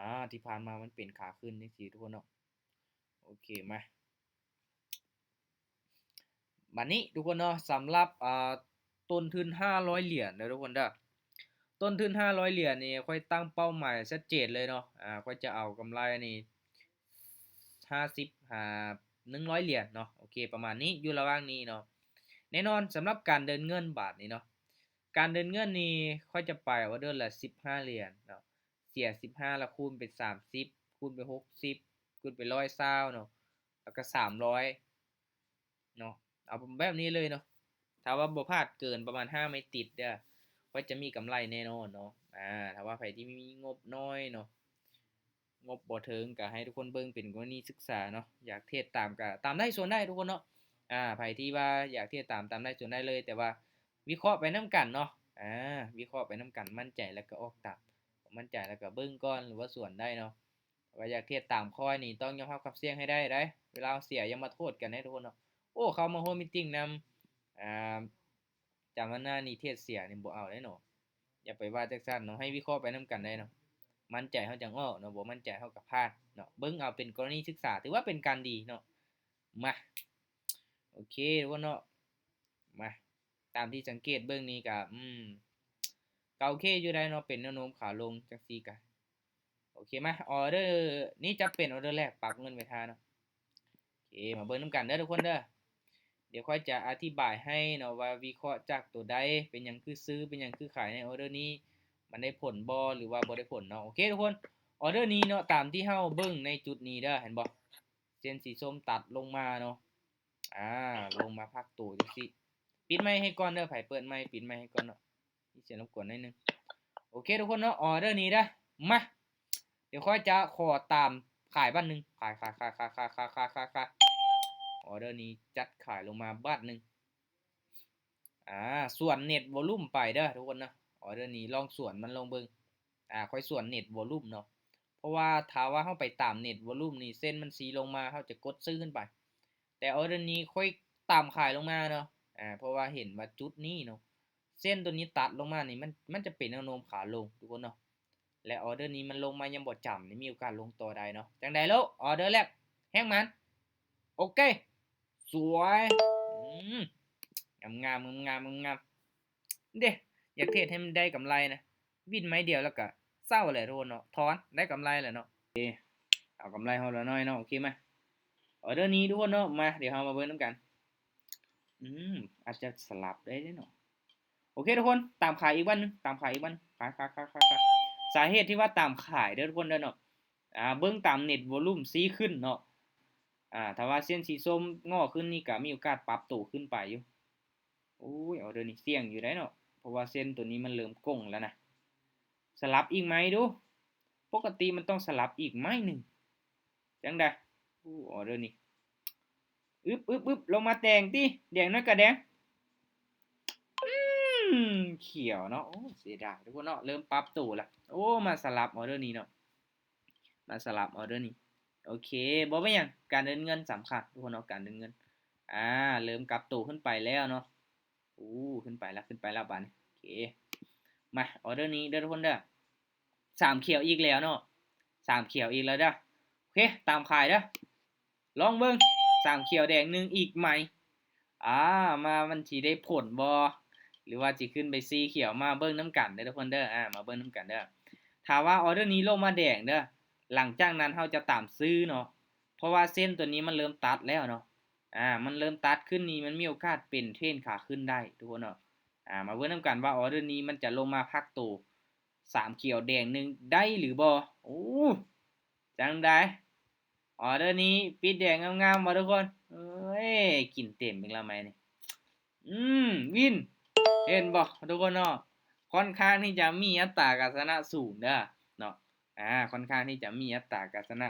ອາ ທີ່ຜ່ານມາມັນເປັນຂາຂຶ້ນຈັ່ງຊີ້ທຸກຄົນເນາະ. ໂອເຄ ມາ ບາດນີ້ທຸກຄົນເນາະ ສຳລັບ ອ່າ ຕົ້ນທຶນຫ້າຮ້ອຍຫຼຽນເດີທຸກຄົນເດີ. ຕົ້ນທຶນຫ້າຮ້ອຍຫຼຽນນີ້ ຂ້ອຍຕັ້ງເປົ້າໝາຍຊັດເຈນເລີຍເນາະ. ອາ ຂ້ອຍຈະເອົາກຳໄລນີ້ ຫ້າສິບຫາໜຶ່ງຮ້ອຍຫຼຽນເນາະ. ໂອເຄ ປະມານນີ້ ຢູ່ລະຫວ່າງນີ້ເນາະ. ແນ່ນອນ ສຳລັບການເດີນເງິນບາດນີ້ເນາະ ການເດີນເງິນນີ້ ຂ້ອຍຈະໄປອອເດີລະສິບຫ້າຫຼຽນເນາະ. ເສຍສິບຫ້າ ລະຄູນເປັນສາມສິບ ຄູນເປັນຫົກສິບ ຄູນເປັນຮ້ອຍຊາວເນາະ ລະກະສາມຮ້ອຍເນາະ. ເອົາແບບນີ້ເລີຍເນາະ. ຖ້າວ່າບໍ່ພາດເກີນປະມານຫ້າໄມ້ຕິດເດີ ຂ້ອຍຈະມີກຳໄລແນ່ນອນເນາະ. ອາ ຖ້າວ່າໃຜທີ່ມີງົບນ້ອຍເນາະ ງົບບໍ່ເຖິງ ກະໃຫ້ທຸກຄົນເບິ່ງເປັນກໍລະນີສຶກສາເນາະ. ຢາກເທຣດຕາມກະຕາມໄດ້ສ່ວນໄດ້ທຸກຄົນເນາະ. ອາ ໃຜທີ່ວ່າຢາກເທຣດຕາມ ຕາມໄດ້ສ່ວນໄດ້ເລີຍ ແຕ່ວ່າວິເຄາະໄປນຳກັນເນາະ. ອາ ວິເຄາະໄປນຳກັນ ໝັ້ນໃຈແລ້ວກະອອກຕາມ ບໍ່ໝັ້ນໃຈແລ້ວກະເບິ່ງກ່ອນ ຫຼືວ່າສ່ວນໄດ້ເນາະ. ວ່າຢາກເທຣດຕາມຂ້ອຍນີ້ ຕ້ອງຍອມຮັບຄວາມສ່ຽງໃຫ້ໄດ້ເດ້. ເວລາເຮົາເສຍຢ່າມາໂທດກັນເດ້ທຸກຄົນເນາະ. ໂອ້ ເຂົ້າມາຮ່ວມມີດຕິງນຳ ອາ ຈຳວັນໜ້ານີ້ເທຣດເສຍນີ້ບໍ່ເອົາເດ້ເນາະ. ຢ່າໄປວ່າຈັ່ງຊັ້ນເນາະ ໃຫ້ວິເຄາະໄປນຳກັນໄດ້ເນາະ. ໝັ້ນໃຈເຮົາຈັ່ງອອກເນາະ ບໍ່ໝັ້ນໃຈເຮົາກະພາດເນາະ. ເບິ່ງເອົາເປັນກໍລະນີສຶກສາ ຖືວ່າເປັນການດີເນາະ. ມາ ໂອເຄທຸກຄົນເນາະ ມາ ຕາມທີ່ສັງເກດເບິ່ງນີ້ກະ ອືມ ກະໂອເຄຢູ່ໄດ໋ເນາະ ເປັນແນວໂນ້ມຂາລົງຈັ່ງຊີ້ກະ ໂອເຄ ມາ ອອເດີນີ້ຈະເປັນອອເດີແລກປັບເງິນໄວ້ຖ້າເນາະ. ໂອເຄ ມາເບິ່ງນຳກັນເດີທຸກຄົນເດີ. ດຽວຂ້ອຍຈະອະທິບາຍໃຫ້ເນາະວ່າວິເຄາະຈາກໂຕໃດ ເປັນຫຍັງຄືຊື້ ເປັນຫຍັງຄືຂາຍໃນອອເດີນີ້ ມັນໄດ້ຜົນບໍ່ ຫຼືວ່າບໍ່ໄດ້ຜົນເນາະ. ໂອເຄທຸກຄົນ ອອເດີນີ້ເນາະ ຕາມທີ່ເຮົາເບິ່ງໃນຈຸດນີ້ເດີ ເຫັນບໍ່ ເສັ້ນສີສົ້ມຕັດລົງມາເນາະ. ອາ ລົງມາພັກໂຕຈັ່ງຊີ້. ປິດໄມໃຫ້ກ່ອນເດີ ໃຜເປີດໄມປິດໄມໃຫ້ກ່ອນເນາະ ມີສຽງລົບກວນໜ້ອຍໜຶ່ງ. ໂອເຄທຸກຄົນເນາະ ອອເດີນີ້ເດີ ມາ ດຽວຂ້ອຍຈະຂໍຕາມຂາຍບາດໜຶ່ງ ຂາຍ ຂາຍ ຂາຍ ຂາຍ ອອເດີນີ້ຈັດຂາຍລົງມາບາດໜຶ່ງ. ອາ ສ່ວນເນັດວໍລຸ່ມໄປເດີທຸກຄົນເນາະ. ອອເດີນີ້ລອງສ່ວນມັນລອງເບິ່ງ. ອາ ຂ້ອຍສ່ວນເນັດວໍລຸ່ມເນາະ ເພາະວ່າຖ້າວ່າເຮົາໄປຕາມເນັດວໍລຸ່ມນີ້ ເສັ້ນມັນຊີ້ລົງມາ ເຮົາຈະກົດຊື້ຂຶ້ນໄປ. ແຕ່ອອເດີນີ້ຂ້ອຍຕາມຂາຍລົງມາເນາະ. ອາ ເພາະວ່າເຫັນວ່າຈຸດນີ້ເນາະ ເສັ້ນໂຕນີ້ຕັດລົງມານີ້ ມັນ ມັນຈະເປັນແນວໂນ້ມຂາລົງທຸກຄົນເນາະ. ແລະ ອອເດີນີ້ມັນລົງມາຍັງບໍ່ຈຳນີ້ ມີໂອກາດລົງຕໍ່ໄດ້ເນາະ. ຈັ່ງໃດໂລ ອອເດີແລກ ແຮງມັນ ໂອເຄ ສວຍ ອືມ ງາມໆ ງາມໆ ງາມໆ ເດ້. ຢາກເທຣດໃຫ້ມັນໄດ້ກຳໄລນະ ວິນໄມ້ດຽວແລ້ວກະເຊົາແຫຼະທຸກຄົນເນາະ ຖອນ ໄດ້ກຳໄລແຫຼະເນາະ. ເອ ເອົາກຳໄລເຮົາລະໜ້ອຍເນາະ. ໂອເຄ ມາ ອອເດີນີ້ທຸກຄົນເນາະ ມາ ດຽວເຮົາມາເບິ່ງນຳກັນ. ອືມ ອາດຈະສະຫຼັບໄດ້ເດ້ເນາະ. ໂອເຄທຸກຄົນ ຕາມຂາຍອີກວັນໜຶ່ງ ຕາມຂາຍອີກວັນໜຶ່ງ ຂາຍ ຂາຍ ຂາຍ ຂາຍ ຂາຍ. ສາເຫດທີ່ວ່າຕາມຂາຍເດີທຸກຄົນເດີເນາະ ອາ ເບິ່ງຕາມເນັດວໍລຸ່ມຊີ້ຂຶ້ນເນາະ. ອາ ຖ້າວ່າເສັ້ນສີສົ້ມງໍຂຶ້ນນີ້ກະມີໂອກາດປັບໂຕຂຶ້ນໄປຢູ່. ໂອ້ຍ ອອເດີນີ້ສ່ຽງຢູ່ໄດ໋ເນາະ ເພາະວ່າເສັ້ນໂຕນີ້ມັນເລີ່ມກົງແລ້ວນະ. ສະຫຼັບອີກໄມ້ດູ ປົກກະຕິມັນຕ້ອງສະຫຼັບອີກໄມ້ໜຶ່ງ. ຈັ່ງໃດ ໂອ້ ອອເດີນີ້ ອຶບ ອຶບ ອຶບ ລົງມາແດງຕິ ແດງໜ້ອຍກະແດງ ອືມ ຂຽວເນາະ. ໂອ້ ເສຍດາຍທຸກຄົນເນາະ ເລີ່ມປັບໂຕລະ. ໂອ້ ມາສະຫຼັບອອເດີນີ້ເນາະ ມາສະຫຼັບອອເດີນີ້. ໂອເຄ ບໍ່ເປັນຫຍັງ ການເດີນເງິນສຳຄັນທຸກຄົນເນາະ ການເດີນເງິນ. ອາ ເລີ່ມກັບໂຕຂຶ້ນໄປແລ້ວເນາະ. ໂອ້ ຂຶ້ນໄປລະ ຂຶ້ນໄປລະບາດນີ້. ໂອເຄ ມາ ອອເດີນີ້ເດີທຸກຄົນເດີ ສາມຂຽວອີກແລ້ວເນາະ ສາມຂຽວອີກແລ້ວເດີ. ໂອເຄ ຕາມຂາຍເດີ ລອງເບິ່ງ ສາມຂຽວແດງໜຶ່ງອີກໄໝ ອາ ມາມັນຊິໄດ້ຜົນບໍ່ ຫຼືວ່າຊິຂຶ້ນໄປສີ່ຂຽວ ມາເບິ່ງນຳກັນເດີທຸກຄົນເດີ. ອາ ມາເບິ່ງນຳກັນເດີ ຖ້າວ່າອອເດີນີ້ລົງມາແດງເດີ ຫຼັງຈາກນັ້ນເຮົາຈະຕາມຊື້ເນາະ ເພາະວ່າເສັ້ນໂຕນີ້ມັນເລີ່ມຕັດແລ້ວເນາະ. ອາ ມັນເລີ່ມຕັດຂຶ້ນນີ້ ມັນມີໂອກາດເປັນເທຣນຂາຂຶ້ນໄດ້ທຸກຄົນເນາະ. ອາ ມາເບິ່ງນຳກັນວ່າອອເດີນີ້ມັນຈະລົງມາພັກໂຕສາມຂຽວແດງໜຶ່ງໄດ້ຫຼືບໍ່. ໂອ້ ຈັ່ງໃດ ອອເດີນີ້ປິດແດງງາມໆ ບໍ່ທຸກຄົນ? ເອີຍ ກິນເຕັມອີກແລ້ວໄໝນີ້. ອືມ ວິນ ເຫັນບໍ່ທຸກຄົນເນາະ ຄ່ອນຂ້າງທີ່ຈະມີອັດຕາການຊະນະສູງເດີເນາະ. ອາ ຄ່ອນຂ້າງທີ່ຈະມີອັດຕາການຊະນະ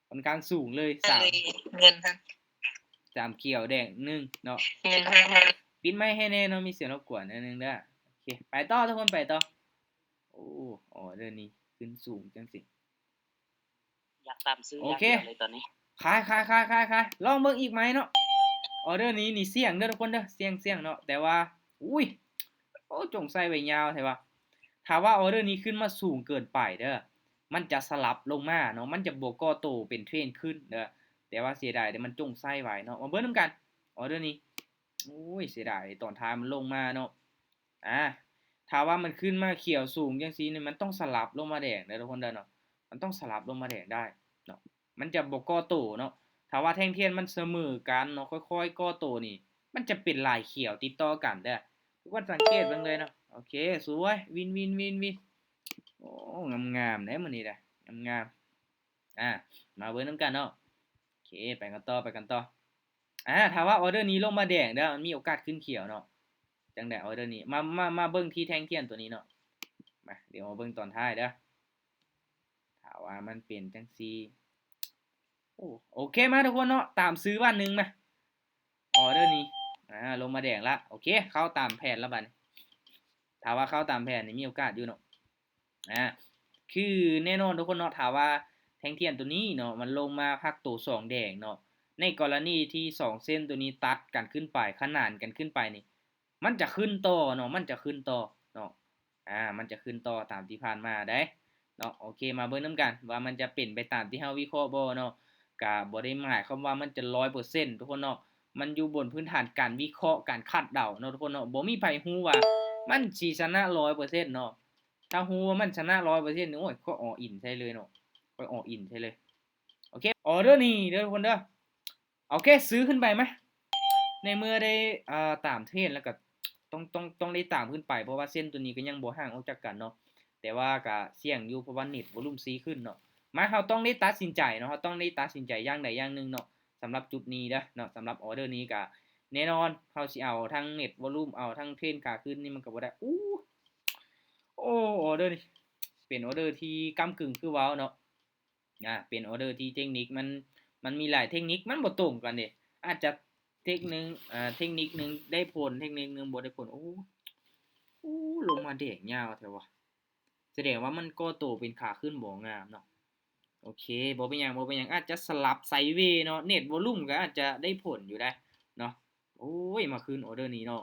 ຄ່ອນຂ້າງສູງເລີຍ. ສາມ ເງິນຫັ້ນ ສາມຂຽວແດງໜຶ່ງເນາະ. ປິດໄມໃຫ້ແດ່ເນາະ ມີສຽງລົບກວນໜ້ອຍໜຶ່ງເດີ. ໂອເຄ ໄປຕໍ່ທຸກຄົນ ໄປຕໍ່. ໂອ້ ອອເດີນີ້ຂຶ້ນສູງຈັ່ງຊີ້ ຢາກຕາມຊື້ ໂອເຄ ຢ່າງດຽວເລີຍຕອນນີ້. ຂາຍ ຂາຍ ຂາຍ ຂາຍ ຂາຍ ລອງເບິ່ງອີກໄໝເນາະ. ອອເດີນີ້ນີ້ສ່ຽງເດີທຸກຄົນເດີ ສ່ຽງ ສ່ຽງເນາະ ແຕ່ວ່າ ອຸ້ຍ ໂອ້ ຈົ່ງໃສ່ໄວ້ຍາວແທ້ວ່າ. ຖ້າວ່າອອເດີນີ້ຂຶ້ນມາສູງເກີນໄປເດີ ມັນຈະສະຫຼັບລົງມາເນາະ, ມັນຈະບໍ່ກໍ່ໂຕເປັນເທຣນຂຶ້ນເດີ, ແຕ່ວ່າເສຍດາຍເດ້ ມັນຈົ່ງໃຊ້ໄວ້ເນາະ. ມາເບິ່ງນຳກັນ ອໍເດີນີ້. ໂອ້ຍ ເສຍດາຍ ຕອນທ້າຍມັນລົງມາເນາະ. ອາ ຖ້າວ່າມັນຂຶ້ນມາຂຽວສູງຈັ່ງຊີ້ນີ້ ມັນຕ້ອງສະຫຼັບລົງມາແດງເດີທຸກຄົນເດີເນາະ, ມັນຕ້ອງສະຫຼັບລົງມາແດງໄດ້ເນາະ, ມັນຈະບໍ່ກໍ່ໂຕເນາະ. ຖ້າວ່າແທ່ງທຽນມັນສະເໝີກັນເນາະ ຄ່ອຍໆກໍ່ໂຕນີ້ ມັນຈະເປັນລາຍຂຽວຕິດຕໍ່ກັນເດີ. ທຸກຄົນສັງເກດເບິ່ງເລີຍເນາະ. ໂອເຄ ສວຍ ວິນ ວິນ ວິນ ວິນ. ໂອ້ ງາມໆເດ້ມື້ນີ້ເດ້ ງາມໆ. ອາ ມາເບິ່ງນຳກັນເນາະ. ໂອເຄ ໄປກັນຕໍ່ ໄປກັນຕໍ່. ອາ ຖ້າວ່າອໍເດີນີ້ລົງມາແດງເດີ ມັນມີໂອກາດຂຶ້ນຂຽວເນາະ. ຈັ່ງໃດອໍເດີນີ້ ມາ ມາ ມາເບິ່ງທີ່ແທ່ງທຽນຕົວນີ້ເນາະ. ມາ ດຽວມາເບິ່ງຕອນທ້າຍເດີ ຖ້າວ່າມັນເປັນຈັ່ງຊີ້. ໂອ້ ໂອເຄ ມາທຸກຄົນເນາະ, ຕາມຊື້ບາດໜຶ່ງມາ. ອໍເດີນີ້ ອາ ລົງມາແດງລະ. ໂອເຄ ເຂົ້າຕາມແຜນລະບາດນີ້. ຖ້າວ່າເຂົ້າຕາມແຜນນີ້ມີໂອກາດຢູ່ເນາະ. ອາ ຄືແນ່ນອນທຸກຄົນເນາະ, ຖ້າວ່າແທ່ງທຽນຕົວນີ້ເນາະ ມັນລົງມາພັກໂຕສອງແດງເນາະ, ໃນກໍລະນີທີ່ສອງເສັ້ນຕົວນີ້ຕັດກັນຂຶ້ນໄປ ຂະໜານກັນຂຶ້ນໄປນີ້ ມັນຈະຂຶ້ນຕໍ່ເນາະ, ມັນຈະຂຶ້ນຕໍ່ເນາະ. ອາ ມັນຈະຂຶ້ນຕໍ່ຕາມທີ່ຜ່ານມາໄດ໋ເນາະ. ໂອເຄ ມາເບິ່ງນຳກັນວ່າມັນຈະເປັນໄປຕາມທີ່ເຮົາວິເຄາະບໍ່ເນາະ. ກະບໍ່ໄດ້ໝາຍຄວາມວ່າມັນຈະຮ້ອຍເປີເຊັນທຸກຄົນເນາະ, ມັນຢູ່ບົນພື້ນຖານການວິເຄາະ ການຄາດເດົາເນາະທຸກຄົນເນາະ. ບໍ່ມີໃຜຮູ້ວ່າມັນຊິຊະນະຮ້ອຍເປີເຊັນເນາະ. ຖ້າຮູ້ວ່າມັນຊະນະຮ້ອຍເປີເຊັນນີ້ ໂອ້ຍ ຂ້ອຍອໍອິນໃສ່ເລີຍເນາະ, ຂ້ອຍອໍອິນໃສ່ເລີຍ. ໂອເຄ ອໍເດີນີ້ເດີທຸກຄົນເດີ. ໂອເຄ ຊື້ຂຶ້ນໄປມາ. ໃນເມື່ອໄດ້ ເອີ ຕາມເທຣນແລ້ວກໍຕ້ອງ ຕ້ອງ ຕ້ອງໄດ້ຕາມຂຶ້ນໄປ ເພາະວ່າເສັ້ນຕົວນີ້ກໍຍັງບໍ່ຫ່າງອອກຈາກກັນເນາະ, ແຕ່ວ່າກໍສ່ຽງຢູ່ ເພາະວ່າເນັດວອລຸມຊີ້ຂຶ້ນເນາະ. ມາ ເຮົາຕ້ອງໄດ້ຕັດສິນໃຈເນາະ, ເຮົາຕ້ອງໄດ້ຕັດສິນໃຈຢ່າງໃດຢ່າງໜຶ່ງເນາະ ສຳລັບຈຸດນີ້ເດີເນາະ. ສຳລັບອໍເດີນີ້ກໍແນ່ນອນ ເຮົາຊິເອົາທັງເນັດວອລຸມ ເອົາທັງເທຣນຂາຂຶ້ນນີ້ ມັນກໍບໍ່ໄດ້. ອູ້ ໂອ້ ອໍເດີນີ້ເປັນອໍເດີທີ່ກ້ຳກຶ່ງຄືເວົ້າເນາະ. ອາ ເປັນອໍເດີທີ່ເທັກນິກມັນ ມັນມີຫຼາຍເທັກນິກ ມັນບໍ່ຕົງກັນເດ້. ອາດຈະເທັກໜຶ່ງ ອາ ເທັກນິກໜຶ່ງໄດ້ຜົນ ເທັກນິກໜຶ່ງບໍ່ໄດ້ຜົນ. ໂອ້ ໂອ້ ລົງມາແດງຍາວແທ້ວະ, ສະແດງວ່າມັນກໍ່ໂຕເປັນຂາຂຶ້ນບໍ່ງາມເນາະ. ໂອເຄ ບໍ່ເປັນຫຍັງ ບໍ່ເປັນຫຍັງ, ອາດຈະສະຫຼັບໄຊເວເນາະ, ເນັດວອລຸມກໍອາດຈະໄດ້ຜົນຢູ່ໄດ໋ເນາະ. ໂອ້ຍ ມາຄືນອໍເດີນີ້ເນາະ.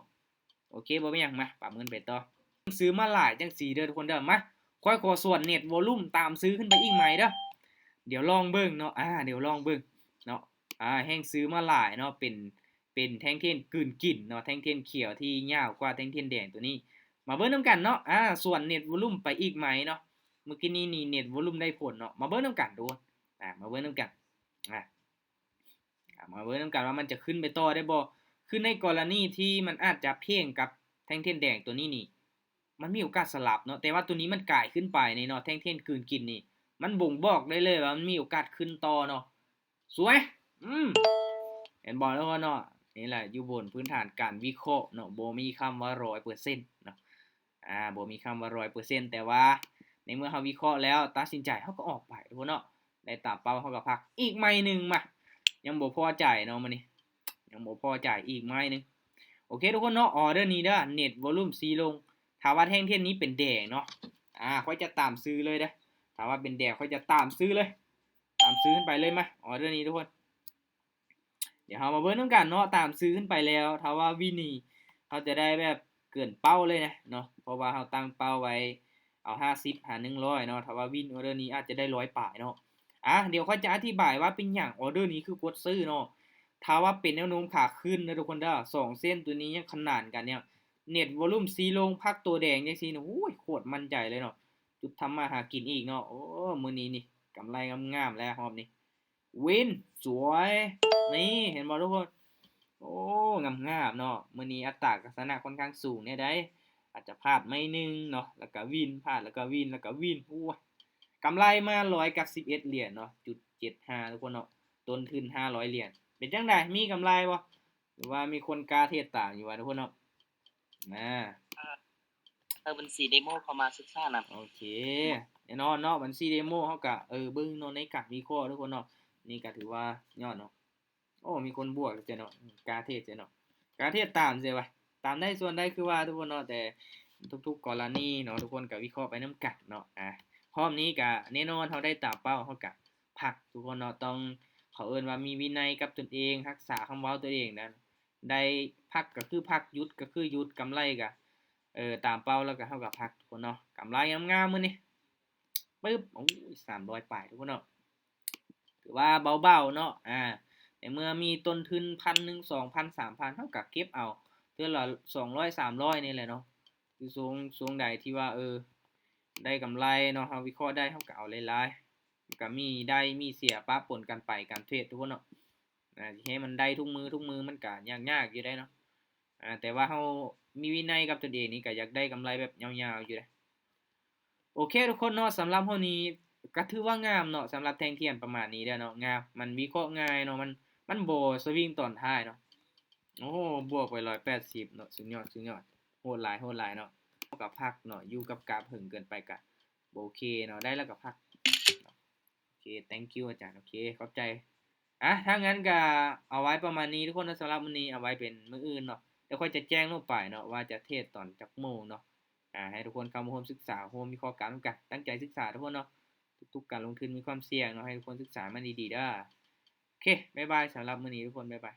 ໂອເຄ ບໍ່ເປັນຫຍັງ ມາ ປັບເງິນໄປຕໍ່. ຊື້ມາຫຼາຍຈັ່ງຊີ້ເດີທຸກຄົນເດີ. ມາ ຂ້ອຍຂໍສວນເນັດວອລຸມ ຕາມຊື້ຂຶ້ນໄປອີກໃໝ່ເດີ. ດຽວລອງເບິ່ງເນາະ ອາ ດຽວລອງເບິ່ງເນາະ. ອາ ແຮ່ງຊື້ມາຫຼາຍເນາະ, ເປັນ ເປັນແທ່ງທຽນກືນກິນເນາະ, ແທ່ງທຽນຂຽວທີ່ຍາວກວ່າແທ່ງທຽນແດງຕົວນີ້. ມາເບິ່ງນຳກັນເນາະ. ອາ ສວນເນັດວອລຸມໄປອີກໃໝ່ເນາະ. ເມື່ອກີ້ນີ້ນີ້ເນັດວອລຸມໄດ້ຜົນເນາະ. ມາເບິ່ງນຳກັນທຸກຄົນ. ອາ ມາເບິ່ງນຳກັນ. ອາ ອາ ມາເບິ່ງນຳກັນວ່າມັນຈະຂຶ້ນໄປຕໍ່ໄດ້ບໍ່. ຄືໃນກໍລະນີທີ່ມັນອາດຈະເພງກັບແທ່ງທຽນແດງຕົວນີ້ນີ້ ມັນມີໂອກາດສະຫຼັບເນາະ, ແຕ່ວ່າຕົວນີ້ມັນກາຍຂຶ້ນໄປນີ້ເນາະ, ແທ່ງທຽນກືນກິນນີ້ ມັນບົ່ງບອກໄດ້ເລີຍວ່າມັນມີໂອກາດຂຶ້ນຕໍ່ເນາະ. ສວຍ ອືມ ເຫັນບໍ່ທຸກຄົນເນາະ. ນີ້ແຫຼະ ຢູ່ບົນພື້ນຖານການວິເຄາະເນາະ, ບໍ່ມີຄຳວ່າຮ້ອຍເປີເຊັນເນາະ. ອາ ບໍ່ມີຄຳວ່າຮ້ອຍເປີເຊັນ ແຕ່ວ່າໃນເມື່ອເຮົາວິເຄາະແລ້ວ ຕັດສິນໃຈ ເຮົາກໍອອກໄປທຸກຄົນເນາະ. ໄດ້ຕາມເປົ້າ ເຮົາກໍພັກອີກໄມ້ໜຶ່ງມາ. ຍັງບໍ່ພໍໃຈເນາະມື້ນີ້ ຍັງບໍ່ພໍໃຈ ອີກໄມ້ໜຶ່ງ. ໂອເຄທຸກຄົນເນາະ, ອໍເດີນີ້ເດີ ເນັດວອລຸມຊີລົງ. ຖ້າວ່າແທ່ງທຽນນີ້ເປັນແດງເນາະ ອາ ຂ້ອຍຈະຕາມຊື້ເລີຍເດີ. ຖ້າວ່າເປັນແດງ ຂ້ອຍຈະຕາມຊື້ເລີຍ ຕາມຊື້ຂຶ້ນໄປເລີຍ. ມາ ອໍເດີນີ້ທຸກຄົນ. ດຽວເຮົາມາເບິ່ງນຳກັນເນາະ, ຕາມຊື້ຂຶ້ນໄປແລ້ວ ຖ້າວ່າວິນນີ້ ເຮົາຈະໄດ້ແບບເກີນເປົ້າເລີຍນະເນາະ, ເພາະວ່າເຮົາຕັ້ງເປົ້າໄວ້ເອົາຫ້າສິບຫາໜຶ່ງຮ້ອຍເນາະ. ຖ້າວ່າວິນອໍເດີນີ້ອາດຈະໄດ້ຮ້ອຍປາຍເນາະ. ອາ ດຽວຂ້ອຍຈະອະທິບາຍວ່າເປັນຫຍັງອໍເດີນີ້ຄືກົດຊື້ເນາະ. ຖ້າວ່າເປັນແນວໂນ້ມຂາຂຶ້ນເດີທຸກຄົນເດີ, ສອງເສັ້ນຕົວນີ້ຍັງຂະໜານກັນ ເນັດວອລຸມຊີລົງ ພັກໂຕແດງຈັ່ງຊີ້ນະ ໂອ້ຍ ໂຄດໝັ້ນໃຈເລີຍເນາະ. ຈຸດທຳມາຫາກິນອີກເນາະ. ໂອ້ ມື້ນີ້ນີ້ກຳໄລງາມໆແລ້ວຮອບນີ້. ວິນ ສວຍ ນີ້ ເຫັນບໍ່ທຸກຄົນ? ໂອ້ ງາມໆເນາະ. ມື້ນີ້ອັດຕາການຊະນະຂ້ອນຂ້າງສູງແດ່ໃດ໋, ອາດຈະພາດໄມ້ໜຶ່ງເນາະ ແລ້ວກະວິນ ພາດ ແລ້ວກະວິນ ແລ້ວກະວິນ. ໂອ້ຍ ກຳໄລມາຮ້ອຍກັບສິບເອັດຫຼຽນເນາະ ຈຸດເຈັດຫ້າ ທຸກຄົນເນາະ, ຕົ້ນທຶນຫ້າຮ້ອຍຫຼຽນ. ເປັນຈັ່ງໃດ ມີກຳໄລບໍ່ ຫຼືວ່າມີຄົນກ້າເທຣດຕາມຢູ່ຫວາ ທຸກຄົນເນາະ? ນາ ເອີ ບັນຊີເດໂມເຂົ້າມາສຶກສານຳ. ໂອເຄ ແນ່ນອນເນາະ, ບັນຊີເດໂມເຮົາກະ ເອີ ເບິ່ງເນາະ ໃນການວິເຄາະ ທຸກຄົນເນາະ. ນີ້ກະຖືວ່າຍອດເນາະ. ໂອ້ ມີຄົນບວກແທ້ເນາະ, ກ້າເທຣດແທ້ເນາະ, ກ້າເທຣດຕາມແທ້ວະ. ຕາມໄດ້ສ່ວນໄດ້ຄືວ່າ ທຸກຄົນເນາະ, ແຕ່ທຸກໆກໍລະນີເນາະ ທຸກຄົນກະວິເຄາະໄປນຳກັນເນາະ. ອາ ຮອບນີ້ກະແນ່ນອນ ເຮົາໄດ້ຕາມເປົ້າ ເຮົາກະພັກ ທຸກຄົນເນາະ. ຕ້ອງ ເຂົາເອີ້ນວ່າມີວິໄນກັບຕົນເອງ, ຮັກສາຄຳເວົ້າຕົວເອງນະ. ໄດ້ພັກກໍຄືພັກ, ຢຸດກໍຄືຢຸດ, ກຳໄລກໍ ເອີ ຕາມເປົ້າ ແລ້ວກໍເຮົາກໍພັກ ທຸກຄົນເນາະ. ກຳໄລງາມໆມື້ນີ້. ປຶບ ໂອ້ຍ ສາມຮ້ອຍປາຍ ທຸກຄົນເນາະ ຖືວ່າເບົາໆເນາະ ອາ ໃນເມື່ອມີຕົ້ນທຶນພັນໜຶ່ງ ສອງພັນ ສາມພັນ ເຮົາກໍເກັບເອົາເທື່ອລະສອງຮ້ອຍ ສາມຮ້ອຍນີ້ແຫຼະເນາະ ຄືຊ່ວງ ຊ່ວງໃດທີ່ວ່າ ເອີ ໄດ້ກຳໄລເນາະ ເຮົາວິເຄາະໄດ້ ເຮົາກໍເອົາຫຼາຍໆ ກໍມີໄດ້ມີເສຍປະປົນກັນໄປ ການເທຣດ ທຸກຄົນເນາະ ອາ ຊິໃຫ້ມັນໄດ້ທຸກມື້ ທຸກມື້ມັນກໍຍາກໆຢູ່ເດ້ເນາະ ອາ ແຕ່ວ່າເຮົາມີວິໄນກັບຕົນເອງນີ້ ກໍຢາກໄດ້ກຳໄລແບບຍາວໆຢູ່ເດ້. ໂອເຄທຸກຄົນເນາະ ສຳລັບເຮົານີ້ກໍຖືວ່າງາມເນາະ ສຳລັບແທ່ງທຽນປະມານນີ້ເດ້ເນາະ ງາມ ມັນວິເຄາະງ່າຍເນາະ ມັນ ມັນບໍ່ສະວິງຕອນທ້າຍເນາະ ໂອ້ໂຫ ບວກໄປຮ້ອຍແປດສິບເນາະ ສຸດຍອດ ສຸດຍອດ ໂຫດຫຼາຍ ໂຫດຫຼາຍເນາະ ເຮົາກໍພັກເນາະ ຢູ່ກັບກາບເຫິງເກີນໄປກະບໍ່ໂອເຄເນາະ ໄດ້ແລ້ວກໍພັກ ໂອເຄ thank you ອາຈານ ໂອເຄ ຂອບໃຈ ອາ ຖ້າຊັ້ນກໍເອົາໄວ້ປະມານນີ້ທຸກຄົນເນາະ ສຳລັບມື້ນີ້ເອົາໄວ້ເປັນມື້ອື່ນເນາະ ດຽວຂ້ອຍຈະແຈ້ງລົງໄປເນາະ ວ່າຈະເທຣດຕອນຈັກໂມງເນາະ ອາ ໃຫ້ທຸກຄົນເຂົ້າມາຮ່ວມສຶກສາ ຮ່ວມວິເຄາະການນຳກັນ ຕັ້ງໃຈສຶກສາທຸກຄົນເນາະ ທຸກໆການລົງທຶນມີຄວາມສ່ຽງເນາະ ໃຫ້ທຸກຄົນສຶກສາມັນດີໆເດີ ໂອເຄ ບາຍບາຍ ສຳລັບມື້ນີ້ທຸກຄົນ ບາຍບາຍ.